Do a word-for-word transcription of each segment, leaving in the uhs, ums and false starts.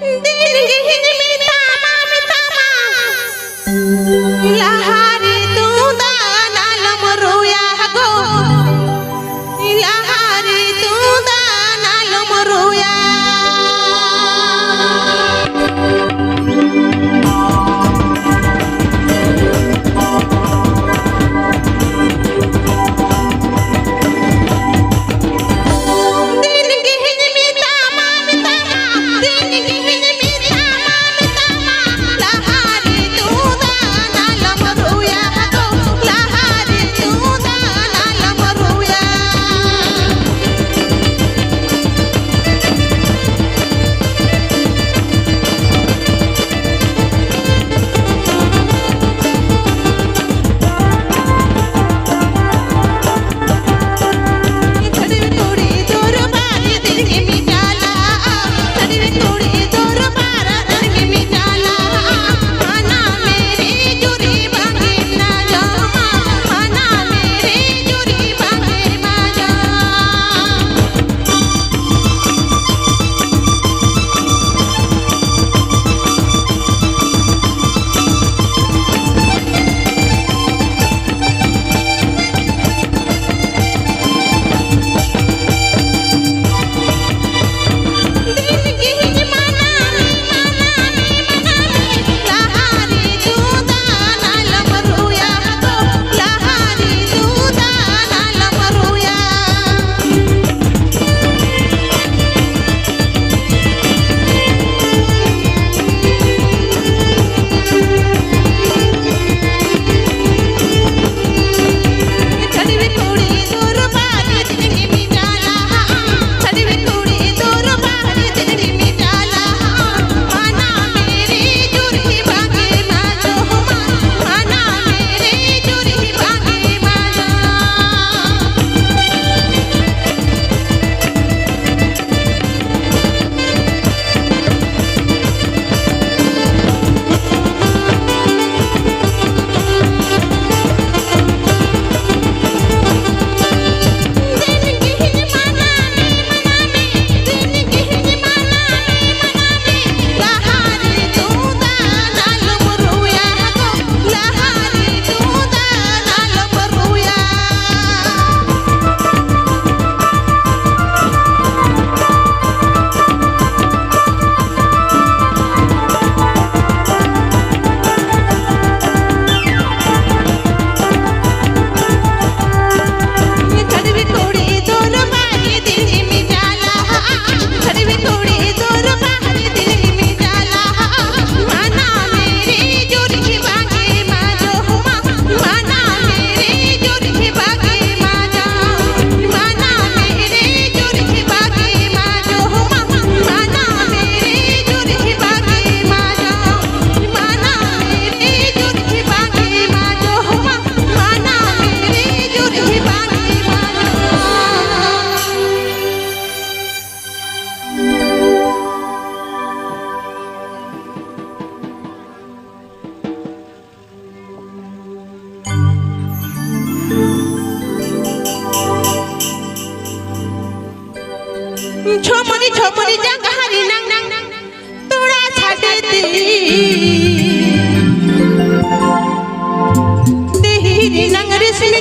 ᱫᱤᱱ ᱜᱮᱧ ᱢᱮᱛᱟᱢᱟ, ᱢᱮᱛᱟᱢᱟ, ᱞᱟᱦᱟᱨᱮ ᱛᱩᱫᱟᱱ ᱟᱞᱚᱢ ᱨᱩᱭᱟ ᱜᱚ, ᱞᱟᱦᱟᱨᱮ ᱛᱩᱫᱟᱱ ᱟᱞᱚᱢ ᱨᱩᱭᱟ᱾ ᱫᱤᱱ ᱜᱮᱧ ᱢᱮᱛᱟᱢᱟ, ᱢᱮᱛᱟᱢᱟ, ᱫᱤᱱ ᱜᱮᱧ ᱢᱮᱛᱟᱢᱟ, ᱢᱮᱛᱟᱢᱟ, ᱞᱟᱦᱟᱨᱮ ᱛᱩᱫᱟᱱ ᱟᱞᱚᱢ ᱨᱩᱭᱟ ᱜᱚ, ᱞᱟᱦᱟᱨᱮ ᱛᱩᱫᱟᱱ ᱟᱞᱚᱢ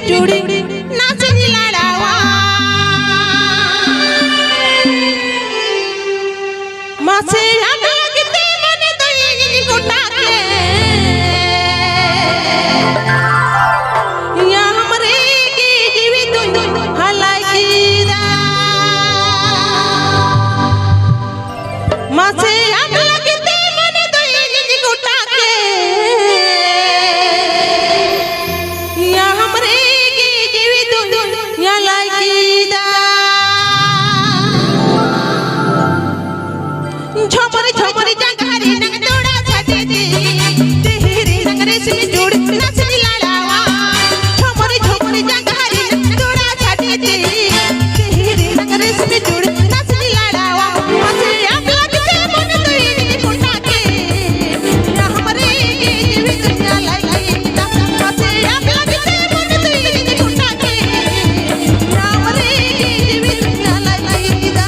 ᱪᱩᱲᱤ ᱱᱟᱥᱮᱧ ᱞᱟᱲᱟᱣᱟ᱾ ᱢᱟᱥᱮ ᱟᱢ ᱞᱟᱹᱜᱤᱫ ᱛᱮ ᱢᱚᱱᱮ ᱫᱚ ᱤᱧᱤᱧ ᱜᱚᱴᱟ ᱠᱮᱫ᱾ ᱭᱟ ᱦᱟᱢᱨᱮ ᱜᱮ ᱡᱤᱣᱤ ᱫᱩᱧ ᱦᱟᱞᱟᱭ ᱠᱮᱫᱟ᱾ ᱢᱟᱥᱮ ᱟᱢ ᱞᱟᱹᱜᱤᱫ ᱛᱮ ᱢᱚᱱᱮ ᱫᱚ ᱤᱧᱤᱧ ᱜᱚᱴᱟ ᱠᱮᱫ᱾ ᱭᱟ ᱦᱟᱢᱨᱮ ᱜᱮ ᱡᱤᱣᱤ ᱫᱩᱧ ᱦᱟᱞᱟᱭ ᱠᱮᱫᱟ᱾ ᱡᱷᱚᱢᱚᱨ ᱡᱷᱚᱢᱚᱨ ᱡᱟᱸᱜᱟ ᱨᱮᱱᱟᱝ ᱛᱚᱲᱟ ᱥᱟᱰᱮ ᱛᱮ, ᱛᱤᱦᱤ ᱨᱮᱱᱟᱝ ᱨᱮᱥᱢᱤ ᱪᱩᱲᱤ ᱱᱟᱥᱮᱧ ᱞᱟᱲᱟᱣᱟ᱾ ᱡᱷᱚᱢᱚᱨ ᱡᱷᱚᱢᱚᱨ ᱡᱟᱸᱜᱟ ᱨᱮᱱᱟᱝ ᱛᱚᱲᱟ ᱥᱟᱰᱮ ᱛᱮ, ᱛᱤᱦᱤ ᱨᱮᱱᱟᱝ ᱨᱮᱥᱢᱤ ᱪᱩᱲᱤ ᱱᱟᱥᱮᱧ ᱞᱟᱲᱟᱣᱟ᱾ ᱢᱟᱥᱮ ᱟᱢ ᱞᱟᱹᱜᱤᱫ ᱛᱮ ᱢᱚᱱᱮ ᱫᱚ ᱤᱧᱤᱧ ᱜᱚᱴᱟ ᱠᱮᱫ᱾ ᱭᱟ ᱦᱟᱢᱨᱮ ᱜᱮ ᱡᱤᱣᱤ ᱫᱩᱧ ᱦᱟᱞᱟᱭ ᱠᱮᱫᱟ᱾ ᱢᱟᱥᱮ ᱟᱢ ᱞᱟᱹᱜᱤᱫ ᱛᱮ ᱢᱚᱱᱮ ᱫᱚ ᱤᱧᱤᱧ ᱜᱚᱴᱟ ᱠᱮᱫ᱾ ᱭᱟ ᱦᱟᱢᱨᱮ ᱜᱮ ᱡᱤᱣᱤ ᱫᱩᱧ ᱦᱟᱞᱟᱭ ᱠᱮᱫᱟ᱾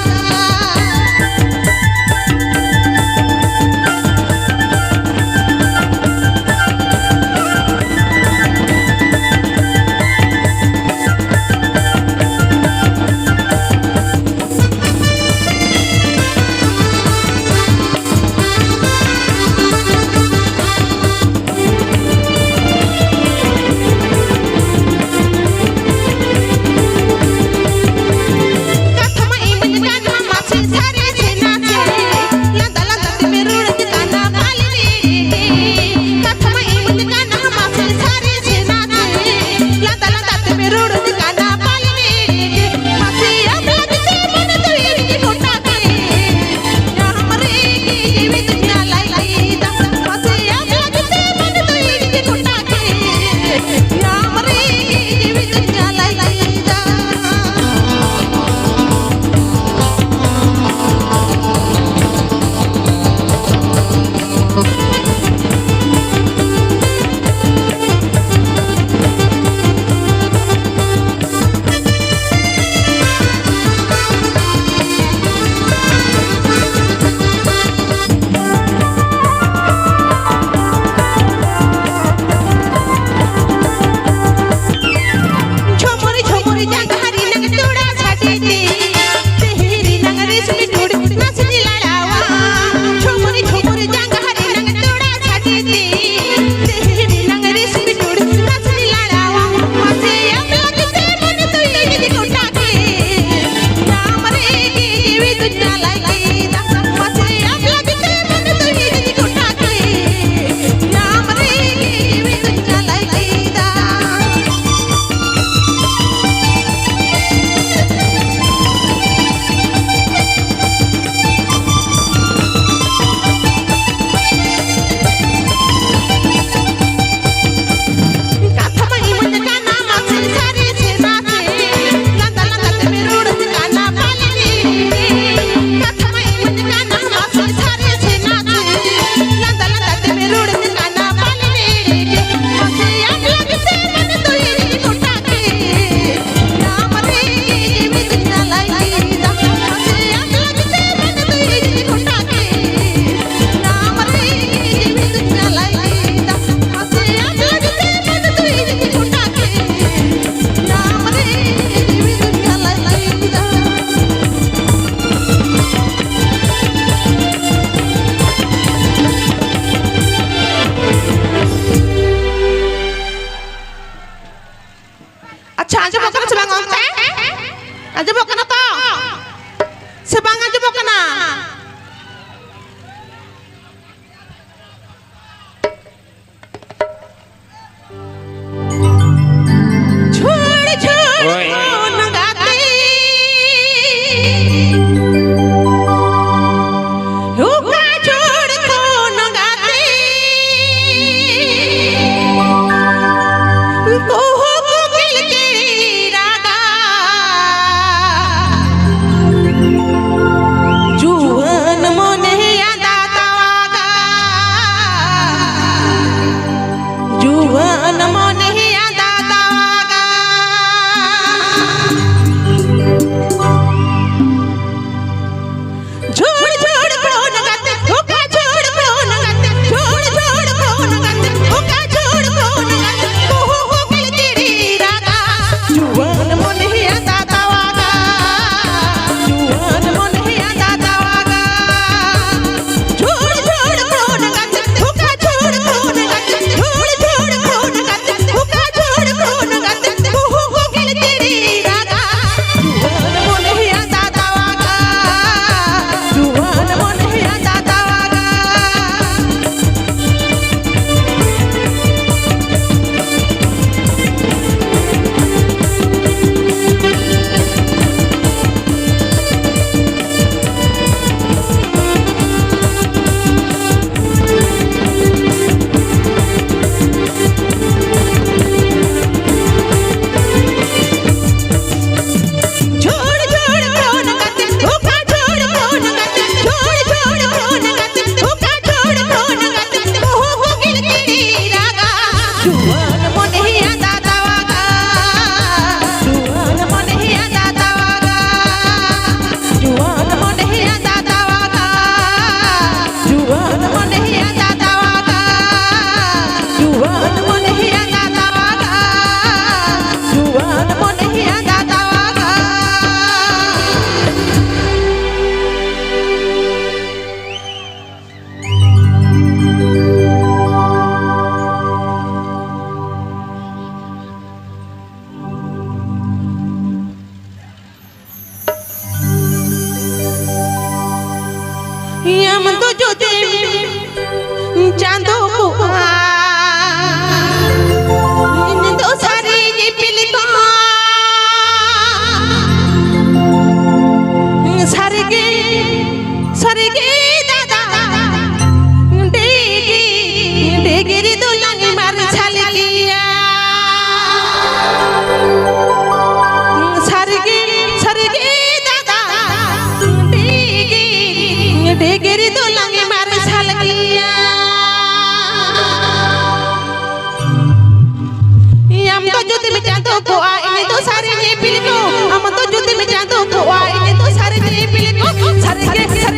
ᱠᱟᱛᱷᱟ ᱢᱟ ᱤᱢᱟᱹᱧ ᱠᱟᱱᱟ ᱢᱟᱥᱮ ᱥᱟᱹᱨᱤ ᱥᱮ ᱱᱟᱥᱮ, ᱞᱟᱸᱫᱟ ᱞᱟᱸᱫᱟ ᱛᱮᱢ ᱨᱚᱲᱟᱹᱧ ᱠᱟᱱᱟ ᱯᱟᱞᱮᱱ ᱮᱲᱮ ᱜᱮ᱾ ᱠᱟᱛᱷᱟ ᱢᱟ ᱤᱢᱟᱹᱧ ᱠᱟᱱᱟ ᱢᱟᱥᱮ ᱥᱟᱹᱨᱤ ᱥᱮ ᱱᱟᱥᱮ, ᱞᱟᱸᱫᱟ ᱞᱟᱸᱫᱟ ᱛᱮᱢ ᱨᱚᱲᱟᱹᱧ ᱠᱟᱱᱟ ᱯᱟᱞᱮᱱ ᱮᱲᱮ ᱜᱮ᱾ ᱢᱟᱥᱮ ᱟᱢ ᱞᱟᱹᱜᱤᱫ ᱛᱮ ᱢᱚᱱᱮ ᱫᱚ ᱤᱧᱤᱧ ᱜᱚᱴᱟ ᱠᱮᱫ᱾ ᱭᱟ ᱦᱟᱢᱨᱮ ᱜᱮ ᱡᱤᱣᱤ ᱫᱩᱧ ᱟᱞᱟᱭ ᱠᱮᱫᱟ᱾ ᱢᱟᱥᱮ ᱟᱢ ᱞᱟᱹᱜᱤᱫ ᱛᱮ ᱢᱚᱱᱮ ᱫᱚ ᱤᱧᱤᱧ ᱜᱚᱴᱟ ᱠᱮᱫ᱾ ᱭᱟ ᱦᱟᱢᱨᱮ ᱜᱮ ᱡᱤᱣᱤ ᱫᱩᱧ ᱟᱞᱟᱭ ᱠᱮᱫᱟ᱾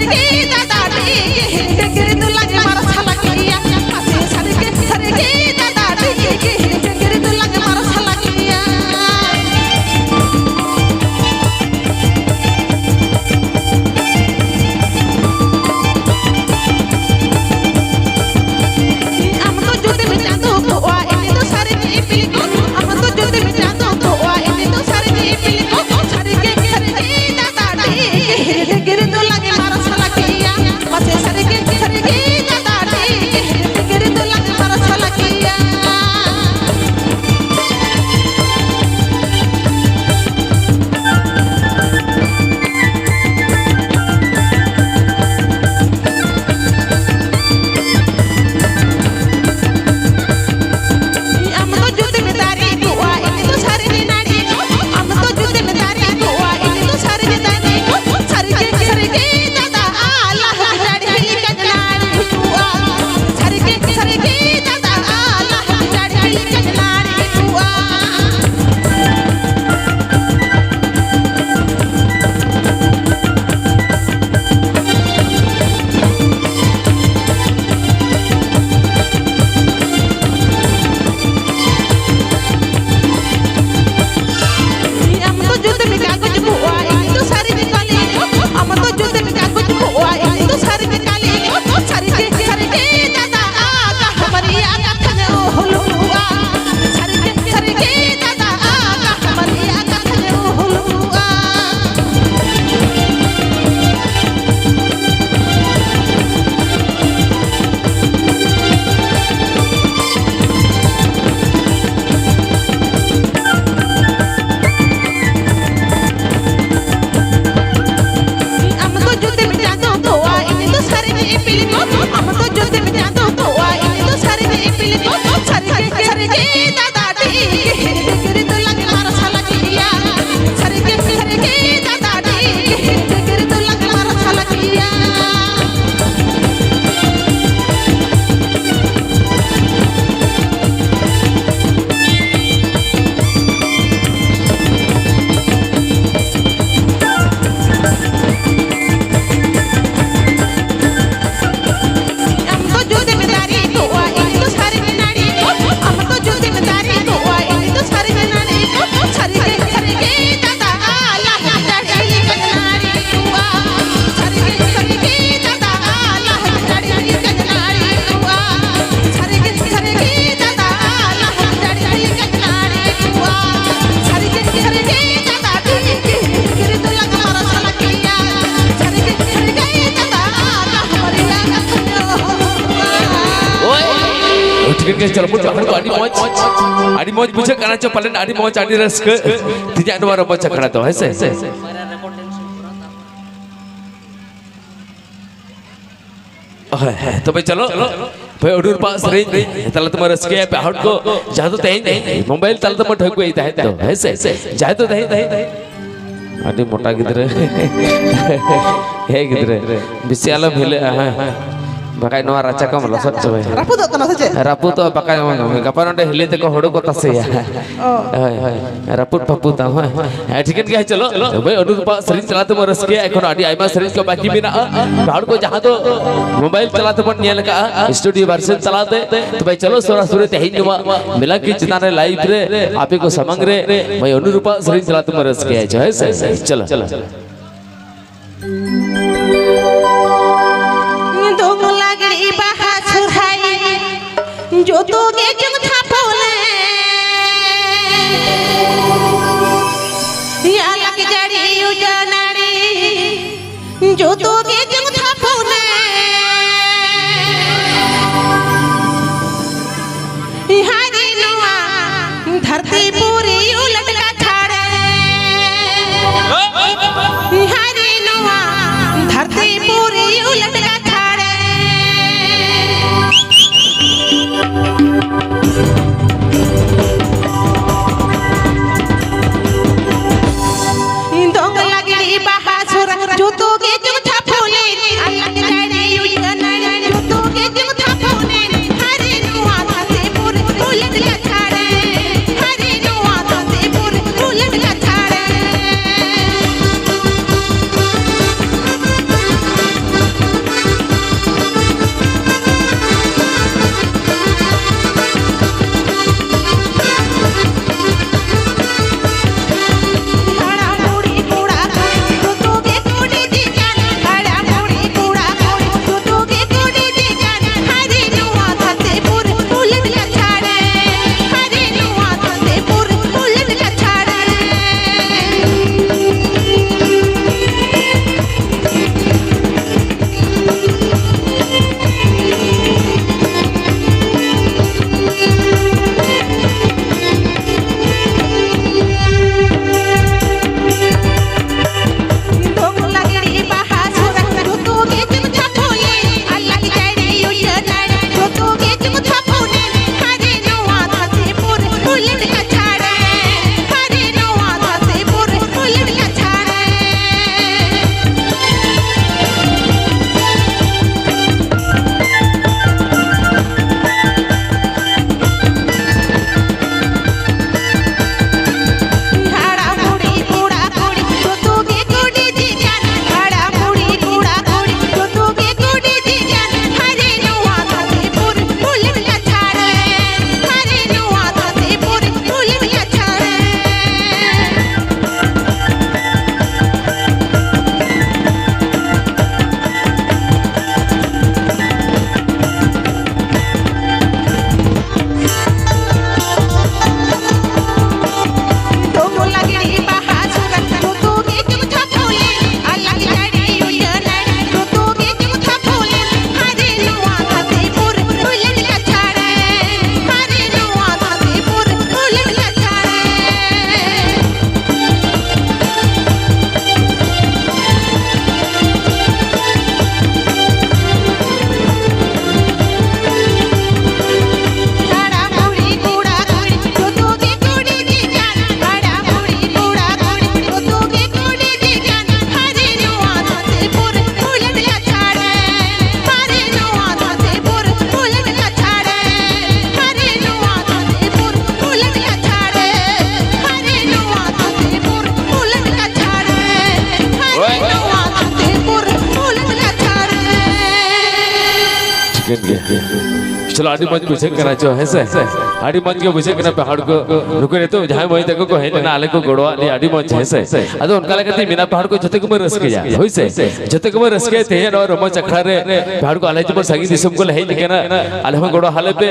ᱥᱟᱹᱨᱤᱜᱮ ᱫᱟᱫᱟ ᱰᱤᱜᱤ ᱰᱤᱜᱤ ᱰᱤᱜᱤ ᱫᱚᱞᱟᱝ ᱢᱟᱨᱥᱟᱞ ᱠᱮᱭᱟ᱾ ᱢᱟᱥᱮ ᱥᱟᱹᱨᱤᱜᱮ, ᱥᱟᱹᱨᱤᱜᱮ ᱫᱟᱫᱟ ᱰᱤᱜᱤ ᱰᱤᱜᱤ ᱰᱤᱜᱤ ᱫᱚᱞᱟᱝ ᱢᱟᱨᱥᱟᱞ ᱠᱮᱭᱟ᱾ ᱟᱢ ᱫᱚ ᱡᱩᱫᱤᱢ ᱪᱟᱸᱫᱚ ᱠᱚᱜᱼᱟ, ᱤᱧ ᱫᱚ ᱥᱟᱹᱨᱤ ᱤᱯᱤᱞ ᱠᱚ᱾ ᱟᱢ ᱫᱚ ᱡᱩᱫᱤᱢ ᱪᱟᱸᱫᱚ ᱠᱚᱜᱼᱟ, ᱤᱧ ᱫᱚ ᱥᱟᱹᱨᱤ ᱤᱯᱤᱞ ᱠᱚ᱾ ᱥᱟᱹᱨᱤᱜᱮ, ᱥᱟᱹᱨᱤᱜᱮ ᱫᱟᱫᱟ ᱰᱤᱜᱤ ᱰᱤᱜᱤ ᱫᱚᱞᱟᱝ ᱢᱟᱨᱥᱟᱞ ᱠᱮᱭᱟ᱾ ᱢᱟᱥᱮ ᱥᱟᱹᱨᱤᱜᱮ, ᱥᱟᱹᱨᱤᱜᱮ ᱫᱟᱫᱟ ᱰᱤᱜᱤ ᱰᱤᱜᱤ ᱫᱚᱞᱟᱝ ᱢᱟᱨᱥᱟᱞ ᱠᱮᱭᱟ᱾ ᱟᱢ ᱫᱚ ᱡᱩᱫᱤᱢ ᱫᱟᱨᱮ ᱠᱚᱜᱼᱟ, ᱤᱧ ᱫᱚ ᱥᱟᱹᱨᱤ ᱱᱟᱹᱲᱤ ᱠᱚ᱾ ᱟᱢ ᱫᱚ ᱡᱩᱫᱤᱢ ᱫᱟᱨᱮ ᱠᱚᱜᱼᱟ, ᱤᱧ ᱫᱚ ᱥᱟᱹᱨᱤ ᱫᱟᱨᱮ ᱠᱚ᱾ ᱥᱟᱹᱨᱤᱜᱮ, ᱥᱟᱹᱨᱤᱜᱮ ᱫᱟᱫᱟ, ᱟᱞᱟᱝ ᱡᱟᱹᱲᱤ ᱠᱟᱱ ᱱᱟᱹᱲᱤ ᱠᱚᱜᱼᱟ᱾ ᱥᱟᱹᱨᱤᱜᱮ, ᱥᱟᱹᱨᱤᱜᱮ ᱫᱟᱫᱟ, ᱟᱞᱟᱝ ᱡᱟᱹᱲᱤ ᱠᱟᱱ ᱱᱟᱹᱲᱤ ᱠᱚᱜᱼᱟ᱾ ᱟᱢ ᱫᱚ ᱡᱩᱫᱤᱢ ᱠᱟᱜᱚᱡᱽ ᱠᱚᱜᱼᱟ, ᱤᱧ ᱫᱚ ᱥᱟᱹᱨᱤ ᱠᱟᱹᱞᱤ ᱠᱚ᱾ ᱟᱢ ᱫᱚ ᱡᱩᱫᱤᱢ ᱠᱟᱜᱚᱡᱽ ᱠᱚᱜᱼᱟ, ᱤᱧ ᱫᱚ ᱥᱟᱹᱨᱤ ᱠᱟᱹᱞᱤ ᱠᱚ᱾ ᱥᱟᱹᱨᱤ ᱜᱮ, ᱥᱟᱹᱨᱤ ᱜᱮ ᱫᱟᱫᱟ, ᱟᱠᱟ ᱦᱟᱢᱟᱨᱤᱭᱟ ᱠᱟᱛᱷᱟ ᱚᱦᱚᱞᱩᱜᱼᱟ᱾ ᱥᱟᱹᱨᱤ ᱜᱮ, ᱥᱟᱹᱨᱤ ᱜᱮ ᱫᱟᱫᱟ, ᱟᱠᱟ ᱦᱟᱢᱟᱨᱤᱭᱟ ᱠᱟᱛᱷᱟ ᱚᱦᱚᱞᱩᱜᱼᱟ᱾ ᱟᱢ ᱫᱚ ᱡᱩᱫᱤᱢ ᱪᱟᱸᱫᱚ ᱠᱚᱜᱼᱟ, ᱤᱧ ᱫᱚ ᱥᱟᱹᱨᱤ ᱤᱯᱤᱞ ᱠᱚ᱾ ᱟᱢ ᱫᱚ ᱡᱩᱫᱤᱢ ᱪᱟᱸᱫᱚ ᱠᱚᱜᱼᱟ, ᱤᱧ ᱫᱚ ᱥᱟᱹᱨᱤ ᱤᱯᱤᱞ ᱠᱚ᱾ ᱥᱟᱹᱨᱤ ᱜᱮ, ᱥᱟᱹᱨᱤ ᱜᱮ ᱫᱟᱫᱟ ᱰᱤᱜᱤ ᱰᱤᱜᱤ ᱫᱚᱞᱟᱝ ᱢᱟᱨᱥᱟᱞ ᱠᱮᱭᱟ᱾ ᱥᱟᱹᱨᱤ ᱜᱮ, ᱥᱟᱹᱨᱤ ᱜᱮ ᱫᱟᱫᱟ ᱰᱤᱜᱤ ᱰᱤᱜᱤ ᱫᱚᱞᱟᱝ ᱢᱟᱨᱥᱟᱞ ᱠᱮᱭᱟ᱾ ᱜᱮ ᱪᱚᱞᱚ ᱵᱚᱱ ᱡᱚᱦᱟᱨ ᱠᱚ, ᱟᱹᱰᱤ ᱢᱚᱡᱽ, ᱟᱹᱰᱤ ᱢᱚᱡᱽ ᱵᱩᱡᱷᱟᱹᱜ ᱠᱟᱱᱟ ᱪᱚ ᱯᱟᱞᱮᱱ, ᱟᱹᱰᱤ ᱢᱚᱡᱽ, ᱟᱹᱰᱤ ᱨᱟᱹᱥᱠᱟᱹ ᱛᱮᱦᱮᱧᱟᱜ ᱱᱚᱣᱟ ᱨᱚᱢᱚᱡᱽ ᱟᱠᱷᱲᱟ ᱫᱚ, ᱦᱮᱸ ᱥᱮ? ᱦᱳᱭ, ᱦᱳᱭ, ᱛᱚᱵᱮ ᱪᱚᱞᱚ, ᱦᱳᱭ, ᱩᱰᱩᱨ ᱯᱟᱜ ᱥᱮᱨᱮᱧ ᱛᱟᱞᱟ ᱛᱮᱢᱟ ᱨᱟᱹᱥᱠᱟᱹᱭᱟ ᱯᱮ ᱦᱚᱲ ᱠᱚ, ᱡᱟᱦᱟᱸ ᱫᱚ ᱛᱮᱦᱮᱧ ᱢᱳᱵᱟᱭᱤᱞ ᱛᱟᱞᱟ ᱛᱮᱢᱟ ᱴᱷᱟᱹᱣᱠᱟᱹᱭ ᱛᱟᱦᱮᱸᱫ ᱫᱚ, ᱦᱮᱸ ᱥᱮ? ᱡᱟᱦᱟᱸᱭ ᱫᱚ ᱛᱮᱦᱮᱧ, ᱛᱮᱦᱮᱧ, ᱛᱮᱦᱮᱧ ᱟᱹᱰᱤ ᱢᱚᱴᱟ ᱜᱤᱫᱽᱨᱟᱹ᱾ ᱦᱮᱸ ᱜᱤᱫᱽᱨᱟᱹ, ᱵᱮᱥᱤ ᱟᱞᱚᱢ ᱦᱤᱞᱟᱹᱜᱼᱟ, ᱦᱮᱸ, ᱵᱟᱠᱷᱟᱡ ᱱᱚᱣᱟ ᱨᱟᱪᱟ ᱠᱚᱢ ᱞᱚᱥᱚᱫ ᱪᱟᱵᱟᱭᱟ᱾ ᱨᱟᱹᱯᱩᱫᱚᱜ ᱠᱟᱱᱟ ᱥᱮ ᱪᱮᱫ? ᱨᱟᱹᱯᱩᱫᱚᱜᱼᱟ, ᱵᱟᱠᱷᱟᱡ ᱜᱟᱯᱟ ᱱᱚᱰᱮ ᱦᱤᱞᱤ ᱛᱮᱠᱚ ᱦᱩᱲᱩ ᱠᱚ ᱛᱟᱥᱮᱭᱟ᱾ ᱚ᱾ ᱦᱳᱭ, ᱦᱳᱭ, ᱨᱟᱹᱯᱩᱫ ᱯᱷᱟᱹᱯᱩᱫ ᱛᱟᱢ, ᱦᱳᱭ᱾ ᱦᱮᱸ, ᱴᱷᱤᱠᱟᱹᱱ ᱜᱮᱭᱟ, ᱪᱚᱞᱚ, ᱵᱷᱟᱹᱭ, ᱚᱱᱩᱨᱩᱯᱟᱜ ᱥᱮᱨᱮᱧ ᱛᱟᱞᱟ ᱛᱮᱵᱚᱱ ᱨᱟᱹᱥᱠᱟᱹᱭᱟ᱾ ᱮᱠᱷᱚᱱ ᱟᱹᱰᱤ ᱟᱭᱢᱟ ᱥᱮᱨᱮᱧ ᱠᱚ ᱵᱟᱹᱠᱤ ᱢᱮᱱᱟᱜᱼᱟ᱾ ᱦᱚᱲ ᱠᱚ ᱡᱟᱦᱟᱸ ᱫᱚ ᱢᱳᱵᱟᱭᱤᱞ ᱛᱟᱞᱟ ᱛᱮᱵᱚᱱ ᱧᱮᱞ ᱟᱠᱟᱫᱼᱟ, ᱥᱴᱩᱰᱤᱭᱳ ᱵᱷᱟᱨᱥᱚᱱ ᱛᱟᱞᱟᱛᱮ, ᱛᱚᱵᱮ ᱪᱚᱞᱚ ᱥᱚᱨᱟᱥᱚᱨᱤ ᱛᱮᱦᱮᱧ ᱱᱚᱣᱟ ᱢᱮᱞᱟ ᱠᱤ ᱪᱮᱛᱟᱱ ᱨᱮ ᱞᱟᱭᱤᱵᱷ ᱨᱮ ᱟᱯᱮ ᱠᱚ ᱥᱟᱢᱟᱝ ᱨᱮ ᱢᱟᱹᱭ ᱚᱱᱩᱨᱩᱯᱟᱜ ᱥᱮᱨᱮᱧ ᱛᱟᱞᱟ ᱛᱮᱵᱚᱱ ᱨᱟᱹᱥᱠᱟᱹᱭᱟ᱾ ᱦᱳᱭ ᱥᱮ, ᱪᱚᱞᱚ᱾ ᱫᱚᱝ ᱞᱟᱜᱽᱲᱮ ᱵᱟᱦᱟ ᱥᱚᱨᱦᱟᱭ ᱡᱚᱛᱚ ᱜᱮ ᱪᱚᱝ ᱛᱷᱟᱯᱚᱱ ᱮ᱾ ᱭᱟ ᱞᱟᱜᱽ ᱡᱟᱹᱲᱤ ᱩᱡᱟ ᱱᱟᱹᱲᱤ ᱡᱚᱛᱚ ᱜᱮ ᱪᱚᱝ ᱛᱷᱟᱯᱚᱱ ᱮ᱾ ᱦᱟᱹᱨᱤ ᱱᱚᱣᱟ ᱫᱷᱟᱹᱨᱛᱤ ᱯᱩᱨᱤ ᱩᱞᱴ ᱠᱟᱛᱷᱟᱲ᱾ ᱦᱟᱹᱨᱤ ᱱᱚᱣᱟ ᱫᱷᱟᱹᱨᱛᱤ ᱯᱩᱨᱤ ᱩᱞᱴ ᱠᱟᱛᱷᱟᱲ᱾ ᱪᱚᱞᱚ, ᱟᱹᱰᱤ ᱢᱚᱡᱽ ᱵᱩᱡᱷᱟᱹᱜ ᱠᱟᱱᱟ ᱪᱚ, ᱦᱮᱸ ᱥᱮ? ᱟᱹᱰᱤ ᱢᱚᱡᱽ ᱜᱮ ᱵᱩᱡᱷᱟᱹᱜ ᱠᱟᱱᱟ᱾ ᱯᱮ ᱦᱚᱲ ᱠᱚ, ᱱᱩᱠᱩ ᱱᱤᱛᱚᱜ ᱡᱟᱦᱟᱸᱭ ᱢᱟᱹᱭ ᱛᱟᱠᱚ ᱠᱚ ᱦᱮᱡ ᱞᱮᱱᱟ, ᱟᱞᱮ ᱠᱚ ᱜᱚᱲᱚᱣᱟᱜ ᱞᱮᱭᱟ, ᱟᱹᱰᱤ ᱢᱚᱡᱽ, ᱦᱮᱸ ᱥᱮ? ᱟᱫᱚ ᱚᱱᱠᱟ ᱞᱮᱠᱟᱛᱮ ᱢᱮᱱᱟᱜ ᱯᱮ ᱦᱚᱲ ᱠᱚ ᱡᱚᱛᱚ ᱜᱮᱵᱚᱱ ᱨᱟᱹᱥᱠᱟᱹᱭᱟ, ᱦᱳᱭ ᱥᱮ? ᱡᱚᱛᱚ ᱜᱮᱵᱚᱱ ᱨᱟᱹᱥᱠᱟᱹᱭᱟ ᱛᱮᱦᱮᱧ ᱱᱚᱣᱟ ᱨᱚᱢᱚᱡᱽ ᱟᱠᱷᱲᱟ ᱨᱮ᱾ ᱯᱮ ᱦᱚᱲ ᱠᱚ ᱟᱞᱮ ᱡᱮᱢᱚᱱ ᱥᱟᱺᱜᱤᱧ ᱫᱤᱥᱚᱢ ᱠᱚᱞᱮ ᱦᱮᱡ ᱟᱠᱟᱱᱟ, ᱟᱞᱮ ᱦᱚᱸ ᱜᱚᱲᱚ ᱦᱟᱞᱮ ᱯᱮ,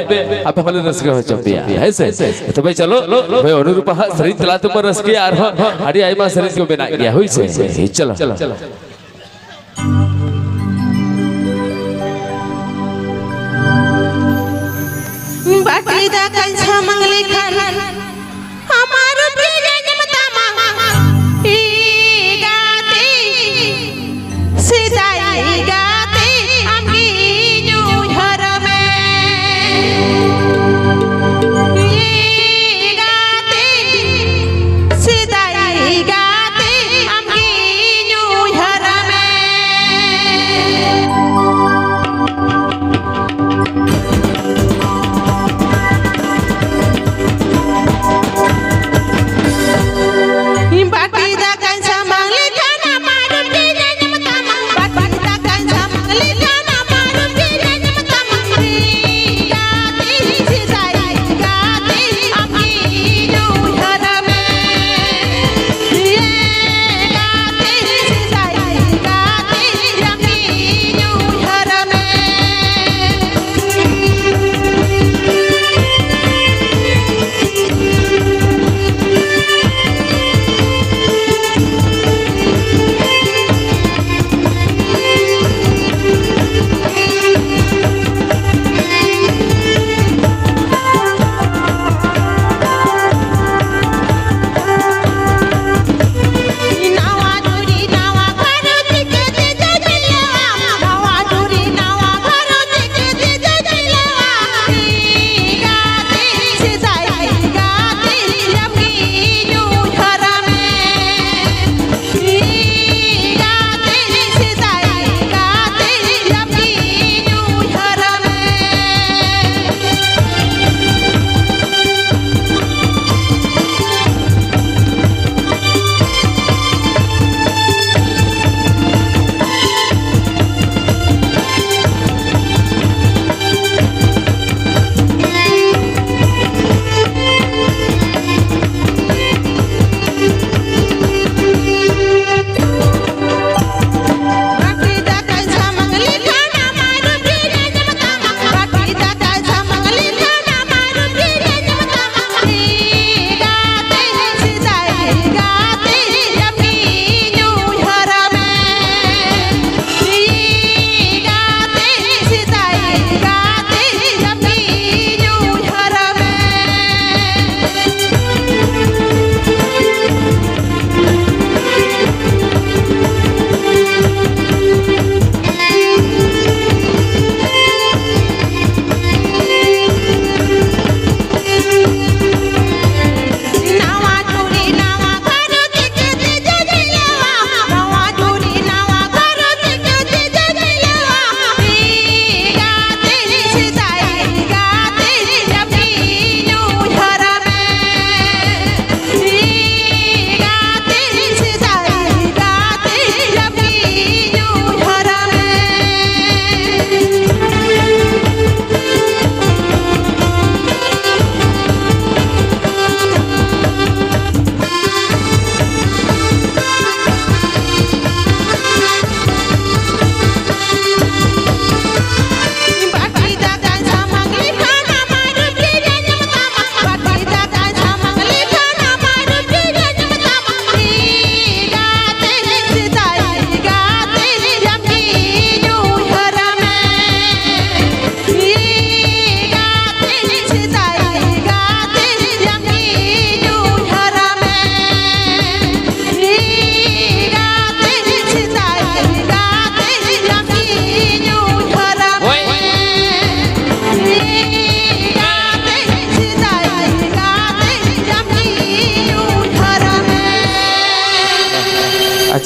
ᱟᱯᱮ ᱦᱚᱸᱞᱮ ᱨᱟᱹᱥᱠᱟᱹ ᱦᱚᱪᱚ ᱯᱮᱭᱟ, ᱦᱮᱸ ᱥᱮ? ᱛᱚᱵᱮ ᱪᱚᱞᱚ, ᱢᱟᱹᱭ ᱚᱱᱩᱨᱩᱯᱟ ᱦᱟᱸᱜ ᱥᱮᱨᱮᱧ ᱛᱟᱞᱟ ᱛᱮᱵᱚᱱ ᱨᱟᱹᱥᱠᱟᱹᱭᱟ, ᱟᱨᱦᱚᱸ ᱟᱹᱰᱤ ᱟᱭᱢᱟ ᱥᱮᱨᱮᱧ ᱠᱚ ᱢᱮᱱᱟᱜ ᱜᱮᱭᱟ, ᱦᱳᱭ ᱥᱮ? ᱪᱚᱞᱚ᱾ ᱵᱟᱴᱞᱤ ᱫᱟᱠᱟᱧ ᱥᱟᱢᱟᱝ ᱞᱮᱠᱷᱟᱱ ᱟᱢᱟᱜ ᱨᱩᱯ ᱜᱮ ᱧᱮᱞ ᱛᱟᱢᱟ᱾ ᱤ ᱜᱟᱛᱮ, ᱥᱮᱫᱟᱭ ᱜᱟᱛᱮ, ᱟᱢᱜᱮ ᱤᱧ ᱩᱭᱦᱟᱹᱨ ᱢᱮ᱾ ᱤ ᱜᱟᱛᱮ, ᱥᱮᱫᱟᱭ ᱜᱟᱛᱮ, ᱟᱢᱜᱮ ᱤᱧ ᱩᱭᱦᱟᱹᱨ ᱢᱮ᱾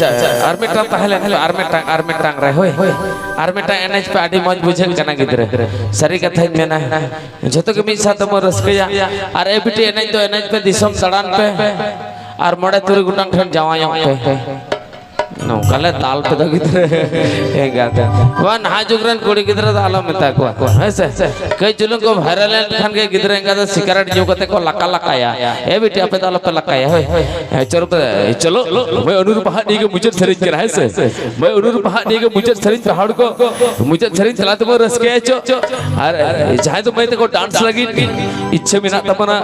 ᱟᱪᱪᱷᱟ, ᱟᱨ ᱢᱤᱫᱴᱟᱝ ᱛᱟᱦᱮᱸ ᱞᱮᱱ ᱯᱮ, ᱟᱨ ᱢᱤᱫᱴᱟᱝ, ᱟᱨ ᱢᱤᱫᱴᱟᱝ ᱨᱮ, ᱦᱳᱭ᱾ ᱟᱨ ᱢᱤᱫᱴᱟᱝ ᱮᱱᱮᱡ ᱯᱮ, ᱟᱹᱰᱤ ᱢᱚᱡᱽ ᱵᱩᱡᱷᱟᱹᱜ ᱠᱟᱱᱟ ᱜᱤᱫᱽᱨᱟᱹ᱾ ᱥᱟᱹᱨᱤ ᱠᱟᱛᱷᱟᱧ ᱢᱮᱱᱟ, ᱡᱷᱚᱛᱚ ᱜᱮ ᱢᱤᱫ ᱥᱟᱶ ᱛᱮᱵᱚᱱ ᱨᱟᱹᱥᱠᱟᱹᱭᱟ᱾ ᱟᱨ ᱮ ᱵᱤᱴᱤ ᱮᱱᱮᱡ ᱫᱚ ᱮᱱᱮᱡ ᱯᱮ, ᱫᱤᱥᱚᱢ ᱫᱟᱬᱟᱱ ᱯᱮ, ᱟᱨ ᱢᱚᱬᱮ ᱛᱩᱨᱩᱭ ᱜᱚᱴᱟᱝ ᱴᱷᱮᱱ ᱡᱟᱶᱟᱭᱚᱜ ᱯᱮ᱾ ᱱᱚᱝᱠᱟ ᱞᱮ ᱫᱟᱞ ᱯᱮ ᱫᱚ ᱜᱤᱫᱽᱨᱟᱹ ᱮᱸᱜᱟᱛ᱾ ᱵᱟ, ᱱᱟᱦᱟᱜ ᱡᱩᱜᱽ ᱨᱮᱱ ᱠᱩᱲᱤ ᱜᱤᱫᱽᱨᱟᱹ ᱫᱚ ᱟᱞᱚ ᱢᱮᱛᱟ ᱠᱚᱣᱟ, ᱦᱮᱸ ᱥᱮ? ᱠᱟᱹᱡ ᱪᱩᱞᱩᱝ ᱠᱚ ᱵᱷᱟᱭᱨᱟᱞ ᱞᱮᱱ ᱠᱷᱟᱱ ᱜᱮ ᱜᱤᱫᱽᱨᱟᱹ ᱮᱸᱜᱟ ᱫᱚ ᱥᱤᱜᱟᱨᱮᱴ ᱧᱩ ᱠᱟᱛᱮ ᱠᱚ ᱞᱟᱠᱟ ᱞᱟᱠᱟᱭᱟ᱾ ᱮ ᱵᱤᱴᱤ, ᱟᱯᱮ ᱫᱚ ᱟᱞᱚ ᱯᱮ ᱞᱟᱠᱟᱭᱟ, ᱦᱳᱭ᱾ ᱦᱮᱸ, ᱪᱚᱞᱚ ᱯᱮ, ᱪᱚᱞᱚ, ᱢᱟᱹᱭ ᱚᱱᱩᱨ ᱯᱟᱦᱟᱜ ᱱᱤᱭᱟᱹ ᱜᱮ ᱢᱩᱪᱟᱹᱫ ᱥᱮᱨᱮᱧ ᱠᱟᱱᱟ, ᱦᱮᱸ ᱥᱮ? ᱢᱟᱹᱭ ᱚᱱᱩᱨ ᱯᱟᱦᱟᱜ ᱱᱤᱭᱟᱹ ᱜᱮ ᱢᱩᱪᱟᱹᱫ ᱥᱮᱨᱮᱧ ᱯᱮ, ᱦᱚᱲ ᱠᱚ ᱢᱩᱪᱟᱹᱫ ᱥᱮᱨᱮᱧ ᱛᱟᱞᱟ ᱛᱮᱵᱚᱱ ᱨᱟᱹᱥᱠᱟᱹᱭᱟ ᱪᱚ᱾ ᱟᱨ ᱡᱟᱦᱟᱸᱭ ᱫᱚ ᱢᱟᱹᱭ ᱛᱟᱠᱚ ᱰᱟᱱᱥ ᱞᱟᱹᱜᱤᱫ ᱤᱪᱪᱷᱟᱹ ᱢᱮᱱᱟᱜ ᱛᱟᱵᱚᱱᱟ,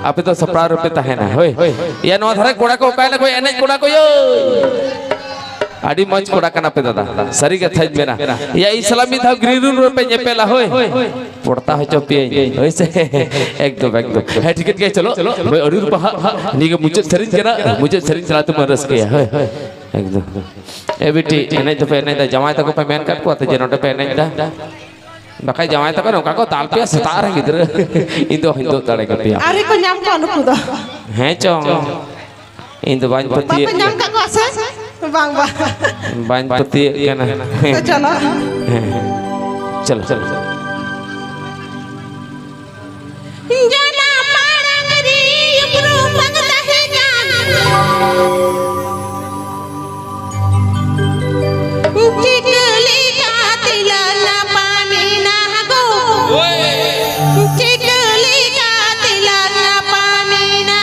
ᱟᱯᱮ ᱫᱚ ᱥᱟᱯᱲᱟᱣ ᱨᱮᱯᱮ ᱛᱟᱦᱮᱱᱟ, ᱦᱳᱭ᱾ ᱭᱟ, ᱱᱚᱣᱟ ᱫᱷᱟᱨᱮ ᱠᱚᱲᱟ ᱠᱚ ᱚᱠᱟᱭ ᱱᱟᱠᱚ, ᱮᱱᱮᱡ ᱠᱚᱲᱟ ᱠᱚ ᱭᱳ᱾ ᱟᱹᱰᱤ ᱢᱚᱡᱽ ᱠᱚᱲᱟ ᱠᱟᱱᱟ ᱯᱮ ᱫᱟᱫᱟ, ᱥᱟᱹᱨᱤ ᱠᱟᱛᱷᱟᱧ ᱢᱮᱱᱟ᱾ ᱭᱟ, ᱤᱧ ᱥᱟᱞᱟᱜ ᱢᱤᱫ ᱫᱷᱟᱣ ᱜᱨᱤᱱ ᱨᱩᱢ ᱨᱮᱯᱮ ᱧᱮᱯᱮᱞᱟ, ᱦᱳᱭ᱾ ᱯᱚᱲᱛᱟ ᱦᱚᱪᱚ ᱯᱮᱭᱟᱹᱧ, ᱦᱳᱭ ᱥᱮ? ᱮᱠᱫᱚᱢ, ᱮᱠᱫᱚᱢ᱾ ᱦᱮᱸ, ᱴᱷᱤᱠ ᱜᱮᱭᱟ, ᱪᱚᱞᱚ᱾ ᱢᱟᱹᱭ ᱚᱱᱩᱨ ᱯᱟᱦᱟᱜ ᱱᱤᱭᱟᱹ ᱜᱮ ᱢᱩᱪᱟᱹᱫ ᱥᱮᱨᱮᱧ ᱠᱟᱱᱟ, ᱢᱩᱪᱟᱹᱫ ᱥᱮᱨᱮᱧ ᱛᱟᱞᱟ ᱛᱮᱵᱚᱱ ᱨᱟᱹᱥᱠᱟᱹᱭᱟ, ᱦᱳᱭ᱾ ᱮᱠᱫᱚᱢ᱾ ᱮ ᱵᱤᱴᱤ, ᱮᱱᱮᱡ ᱫᱚᱯᱮ ᱮᱱᱮᱡ ᱫᱟ, ᱡᱟᱶᱟᱭ ᱛᱟᱠᱚ ᱯᱮ ᱢᱮᱱ ᱠᱟᱫ ᱠᱚᱣᱟ ᱛᱚ ᱡᱮ ᱱᱚᱰᱮ ᱯᱮ ᱮᱱᱮᱡ ᱫᱟ? ᱵᱟᱠᱷᱟᱡ ᱡᱟᱶᱟᱭ ᱛᱟᱠᱚ ᱱᱚᱝᱠᱟ ᱠᱚ ᱫᱟᱞ ᱯᱮᱭᱟ ᱥᱮᱛᱟᱜ ᱨᱮ ᱜᱤᱫᱽᱨᱟᱹ᱾ ᱤᱧ ᱫᱚ ᱦᱤᱸᱫᱩᱜ ᱫᱟᱲᱮ ᱠᱟᱯᱮᱭᱟ᱾ ᱟᱹᱣᱨᱤ ᱠᱚ ᱧᱟᱢ ᱠᱚᱣᱟ ᱱᱩᱠᱩ ᱫᱚ᱾ ᱦᱮᱸ ᱪᱚᱝ, ᱤᱧ ᱫᱚ ᱵᱟᱹᱧ ᱯᱟᱹᱛᱭᱟᱹᱜ᱾ ᱵᱟᱯᱮ ᱧᱟᱢ ᱠᱟᱜ ᱠᱚᱣᱟ ᱥᱮ? ᱵᱟᱝ, ᱵᱟᱝ᱾ ᱵᱟᱹᱧ ᱯᱟᱹᱛᱭᱟᱹᱜ ᱠᱟᱱᱟ᱾ ᱛᱚ ᱪᱚᱞᱚ᱾ ᱦᱮᱸ, ᱪᱚᱞᱚ, ᱪᱚᱞᱚ᱾ ᱡᱟᱱᱟᱢ ᱢᱟᱲᱟᱝ ᱨᱮ ᱩᱯᱨᱩᱢ ᱵᱟᱝ ᱛᱟᱦᱮᱸ ᱠᱟᱱ᱾ ᱪᱤᱠᱟᱹ ᱞᱮᱠᱟᱛᱮ ᱞᱟᱞᱟ ᱯᱟᱢᱤᱱᱟ ᱜᱚ? ᱪᱤᱠᱟᱹ ᱞᱮᱠᱟᱛᱮ ᱞᱟᱞᱟ ᱯᱟᱢᱤᱱᱟ?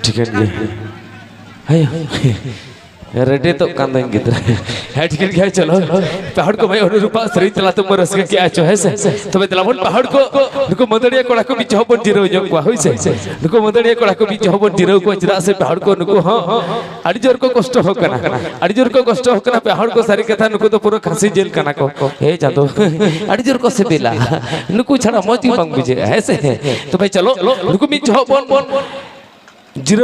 ᱴᱷᱤᱠᱟᱹᱱ ᱜᱮᱭᱟ᱾ ᱦᱮᱸ, ᱨᱮᱰᱤ ᱛᱚᱜ ᱠᱟᱱ ᱫᱚᱧ ᱜᱤᱫᱽᱨᱟᱹ᱾ ᱦᱮᱸ, ᱴᱷᱤᱠᱟᱹᱱ ᱜᱮᱭᱟ, ᱪᱚᱞᱚ᱾ ᱯᱮ ᱦᱚᱲ ᱠᱚ ᱢᱟᱹᱭ ᱚᱱᱩᱨᱩᱯᱟᱜ ᱥᱮᱨᱮᱧ ᱛᱟᱞᱟ ᱛᱮᱵᱚᱱ ᱨᱟᱹᱥᱠᱟᱹ ᱠᱮᱜᱼᱟ ᱪᱚ, ᱦᱮᱸ ᱥᱮ? ᱛᱚᱵᱮ ᱫᱮᱞᱟ ᱵᱚᱱ ᱯᱮ ᱦᱚᱲ ᱠᱚ, ᱱᱩᱠᱩ ᱢᱟᱹᱫᱟᱹᱲᱤᱭᱟᱹ ᱠᱚᱲᱟ ᱠᱚ ᱢᱤᱫ ᱡᱚᱦᱚᱜ ᱵᱚᱱ ᱡᱤᱨᱟᱹᱣ ᱧᱚᱜ ᱠᱚᱣᱟ, ᱦᱳᱭ ᱥᱮ? ᱱᱩᱠᱩ ᱢᱟᱹᱫᱟᱹᱲᱤᱭᱟᱹ ᱠᱚᱲᱟ ᱠᱚ ᱢᱤᱫ ᱡᱚᱦᱚᱜ ᱵᱚᱱ ᱡᱤᱨᱟᱹᱣ ᱠᱚᱣᱟ, ᱪᱮᱫᱟᱜ ᱥᱮ ᱯᱮ ᱦᱚᱲ ᱠᱚ ᱱᱩᱠᱩ ᱦᱚᱸ ᱟᱹᱰᱤ ᱡᱳᱨ ᱠᱚ ᱠᱚᱥᱴᱚ ᱟᱠᱟᱱᱟ, ᱟᱹᱰᱤ ᱡᱳᱨ ᱠᱚ ᱠᱚᱥᱴᱚ ᱟᱠᱟᱱᱟ ᱯᱮ ᱦᱚᱲ ᱠᱚ, ᱥᱟᱹᱨᱤ ᱠᱟᱛᱷᱟ, ᱱᱩᱠᱩ ᱫᱚ ᱯᱩᱨᱟᱹ ᱠᱷᱟᱹᱥᱤ ᱡᱤᱞ ᱠᱟᱱᱟ ᱠᱚ᱾ ᱦᱮ ᱪᱟᱸᱫᱚ, ᱟᱹᱰᱤ ᱡᱳᱨ ᱠᱚ ᱥᱤᱵᱤᱞᱟ, ᱱᱩᱠᱩ ᱪᱷᱟᱲᱟ ᱢᱚᱡᱽ ᱜᱮ ᱵᱟᱝ ᱵᱩᱡᱷᱟᱹᱜᱼᱟ, ᱦᱮᱸ ᱥᱮ? ᱛᱚᱵᱮ ᱪᱚᱞᱚ, ᱱᱩᱠᱩ ᱢᱤᱫ ᱡᱚᱦᱚᱜ ᱵᱚᱱ, ᱵᱚᱱ ᱡᱤᱨᱟᱹᱣ